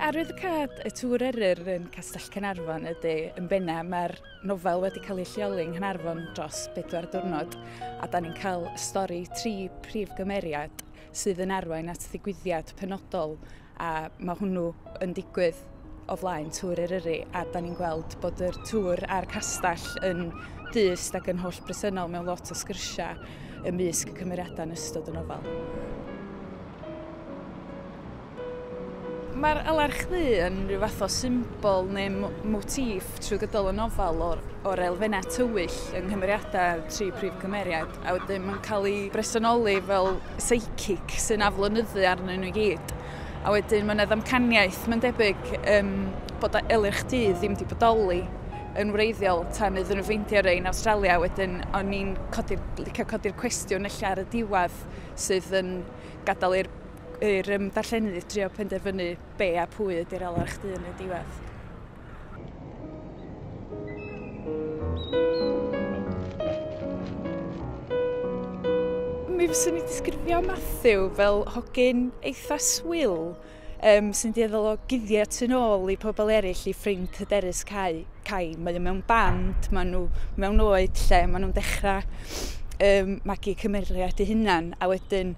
Arwyddocâd y Tŵr Eryr yn Castell Caernarfon ydy yn benna mae'r nofel wedi cael ei lleoli yng Nghaernarfon dros 4 diwrnod a da ni'n cael stori 3 prif gymeriad sydd yn arwain at ddigwyddiad penodol a mae hwnnw yn digwydd o flaen Tŵr Eryri a da ni'n gweld bod yr tŵr a'r castell yn dyst ac yn holl bresennol mewn lot o sgyrsiau ymysg y cymeriadau yn ystod y nofel. Mae'r Alarch Ddu yn rhyw fath o symbol neu motif trwy gydol y nofel o'r elfennau tywyll yng nghymeriadau 3 prif cymeriad, a wedyn mae'n cael ei bresennoli fel psychic sy'n aflonyddu arnyn nhw i gyd. A wedyn mae yna ddamcaniaeth, mae'n debyg, bod Elyrch Du ddim wedi bodoli yn wreiddiol tan iddyn nhw ffeindio rei yn Awstralia. Wedyn o'n i'n licio codi'r cwestiwn ella ar y diwedd sydd yn gadael i'r darllenydd drio penderfynu be a pwy ydy'r Alarch Du yn y diwedd. Mi fyswn i disgrifio Matthew fel hogyn eitha swil, sy'n dueddol o guddio tu nôl i pobl eraill i ffrind hyderus Cai. Mae o mewn band, maen nhw mewn oed lle maen nhw'n dechrau magu cymeriad eu hunan, a wedyn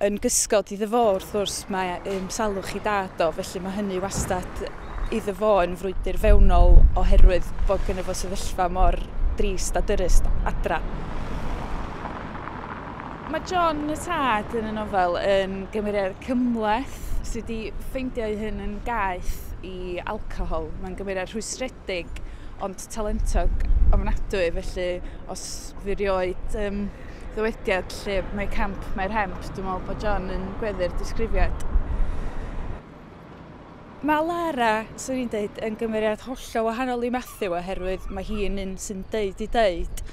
yn gysgod iddo fo, wrth gwrs, mae salwch i dad o, felly mae hynny wastad iddo fo yn frwydr fewnol oherwydd bod gynno fo sefyllfa mor drist a dyrys adra. Mae John y tad yn y nofel yn gymeriad cymhleth sydd wedi ffeindio ei hun yn gaeth i alcohol. Mae'n gymeriad rhwystredig ond talentog ofnadwy, felly os fi rioed ddywediad lle mae camp, mae'r hemp, dwi'n meddwl bod John yn gweddu'r disgrifiad. Mae Lara, swn i'n deud, yn gymeriad hollol wahanol i Matthew oherwydd mae hi'n un sy'n deud i deud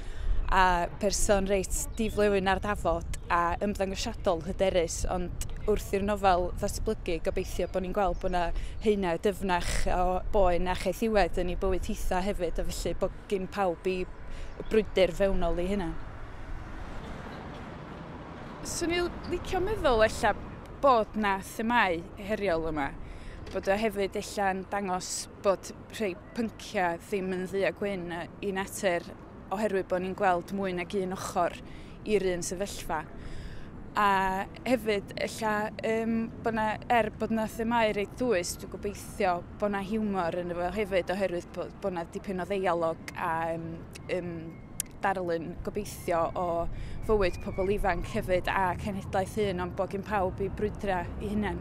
a person reit diflewyn ar dafod a ymddangosiadol hyderus, ond wrth i'r nofel ddatblygu gobeithio bod ni'n gweld bod yna haenau dyfnach o boen a chaethiwed yn ei bywyd hitha hefyd, a felly bod gin pawb i brwydr fewnol i hynna. Swn i'n licio meddwl ella bod na themâu heriol yma, bod o hefyd ella'n dangos bod rhai pynciau ddim yn ddu a gwyn i natur oherwydd bod ni'n gweld mwy nag un ochr i'r un sefyllfa. A hefyd ella bod na, bod na themâu reit ddwys, dwi'n gobeithio bod na hiwmor yn efo hefyd oherwydd bod na dipyn o ddeialog a darlun gobeithio o fywyd pobl ifanc hefyd a cenhedlaeth hŷn, ond bod gen pawb i brwydra i hunain.